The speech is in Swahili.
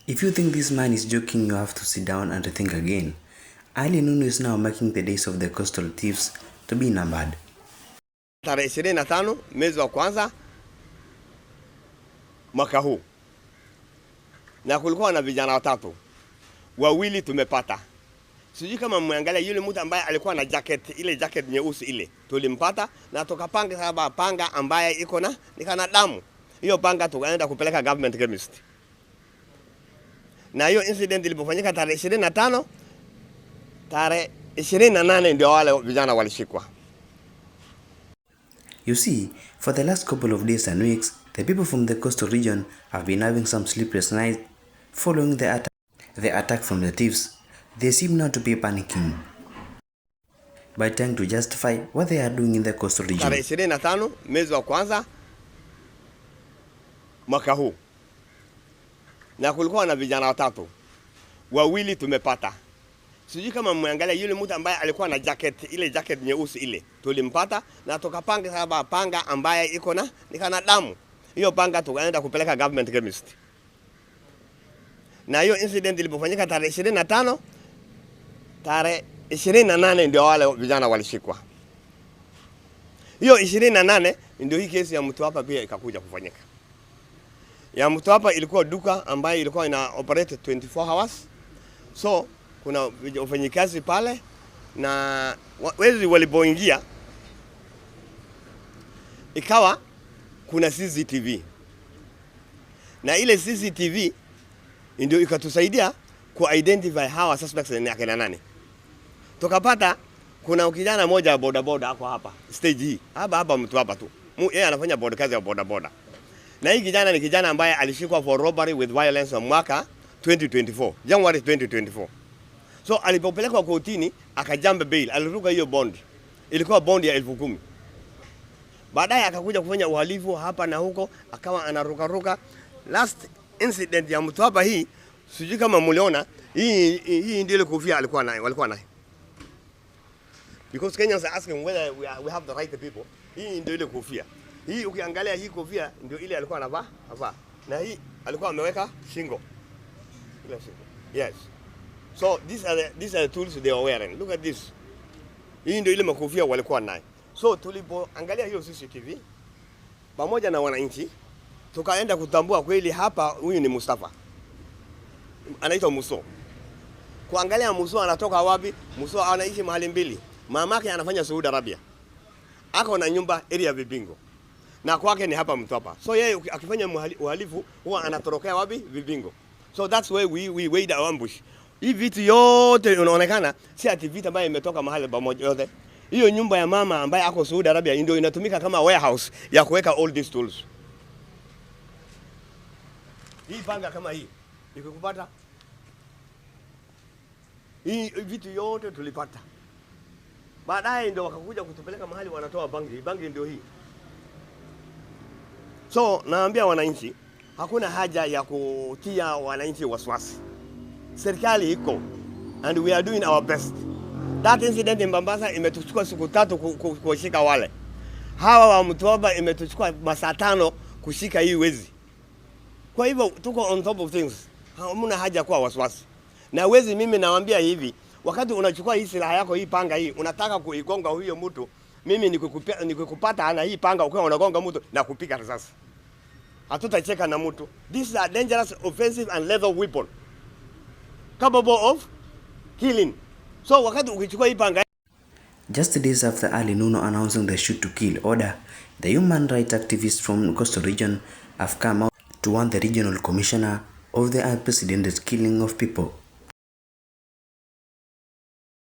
If you think this man is joking, you have to sit down and think again. Ali Nunu is now marking the days of the coastal thieves to be numbered. Tarehe 25 mwezi wa kwanza mwaka huu, na kulikuwa na vijana watatu, wawili tumepata. Sijui kama mmeangalia yule mtu ambaye alikuwa na jacket, ile jacket nyeusi ile, tulimpata na tukapanga saba panga ambaye iko na nika na damu. Hiyo panga tukaenda kupeleka Government Chemist. Na hiyo incident ilipofanyika tarehe 25, tarehe 28 ndio wale vijana walishikwa. You see, for the last couple of days and weeks, the people from the coastal region have been having some sleepless nights following the attack from the thieves. They seem not to be panicking by trying to justify what they are doing in the coastal region. Tarehe 25 mwezi wa kwanza mwaka huu, na kulikuwa na vijana watatu, wawili tumepata. Sijui kama mmeangalia yule mtu ambaye alikuwa na jacket, ile jacket nyeusi ile, tulimpata na tukapanga saba panga ambaye iko na nika na damu. Hiyo panga tukaenda kupeleka Government Chemist. Na hiyo incident ilipofanyika tarehe 25, tarehe 28 ndio wale vijana walishikwa. Hiyo 28 ndio hii kesi ya Mtwapa pia ikakuja kufanyika. Ya Mtwapa ilikuwa duka ambayo ilikuwa ina operate 24 hours. So kuna wafanyikazi pale na wezi walipoingia ikawa kuna CCTV na ile CCTV ndio ikatusaidia ku identify hawa suspects ni akina nani. Tukapata kuna kijana mmoja boda boda ako hapa stage hii hapa hapa Mtwapa tu, yeye anafanya boda, kazi ya boda boda, na hii kijana ni kijana ambaye alishikwa for robbery with violence mwaka 2024, January 2024. So alipopelekwa kotini akajump bail, aliruka hiyo bond, ilikuwa bond ya 10,000. Baadaye akakuja kufanya uhalifu hapa na huko, akawa anarukaruka. Last incident ya Mtwapa hii, sijui kama mliona, hii ndio ile kofia alikuwa nayo, walikuwa nayo. Because Kenyans are asking whether we have the right people. Hii ndio ile kofia. Hii ukiangalia hii kofia ndio ile alikuwa anavaa, avaa. Na hii alikuwa ameweka shingo. Ile shingo. Yes. So these are the tools they are wearing. Look at this. Hii ndio ile makofia walikuwa nayo. So tulipoangalia hiyo CCTV pamoja na wananchi tukaenda kutambua kweli hapa huyu ni Mustafa. Anaitwa Muso. Kuangalia Muso anatoka wapi? Muso anaishi mahali mbili. Mamake anafanya Saudi Arabia. Ako na nyumba area ya Vibingo. Na kwake ni hapa Mtwapa. So yeye akifanya uhalifu huwa anatorokea wapi? Vibingo. So that's where we wait our ambush. Hii vitu yote unaonekana si ati vitu ambayo imetoka mahali pamoja yote. Hiyo nyumba ya mama ambaye ako Saudi Arabia ndio inatumika kama warehouse ya kuweka all these tools. Hii panga kama hii ikikupata, hii vitu yote tulipata. Baadaye ndio wakakuja kutupeleka mahali wanatoa bangi. Bangi ndio hii. So naambia wananchi, hakuna haja ya kutia wananchi wasiwasi. Serikali iko and we are doing our best. That incident in Mombasa imetuchukua siku 3 kushika wale. Hawa wa Mtwapa imetuchukua masaa 5 kushika hii wezi. Kwa hivyo tuko on top of things. Hamna haja kuwa wasiwasi. Na wezi mimi nawaambia hivi, wakati unachukua hii silaha yako, hii panga hii, unataka kuigonga huyo mtu, mimi nikikupata ana hii panga ukiwa unagonga mtu na kupiga risasi. Hatutacheka na mtu. This is a dangerous, offensive and lethal weapon capable of killing. So wakati ukichukua hii panga. Just days after Ali Nuno announcing the shoot to kill order, the human rights activists from coastal region have come out to warn the regional commissioner of the unprecedented killing of people.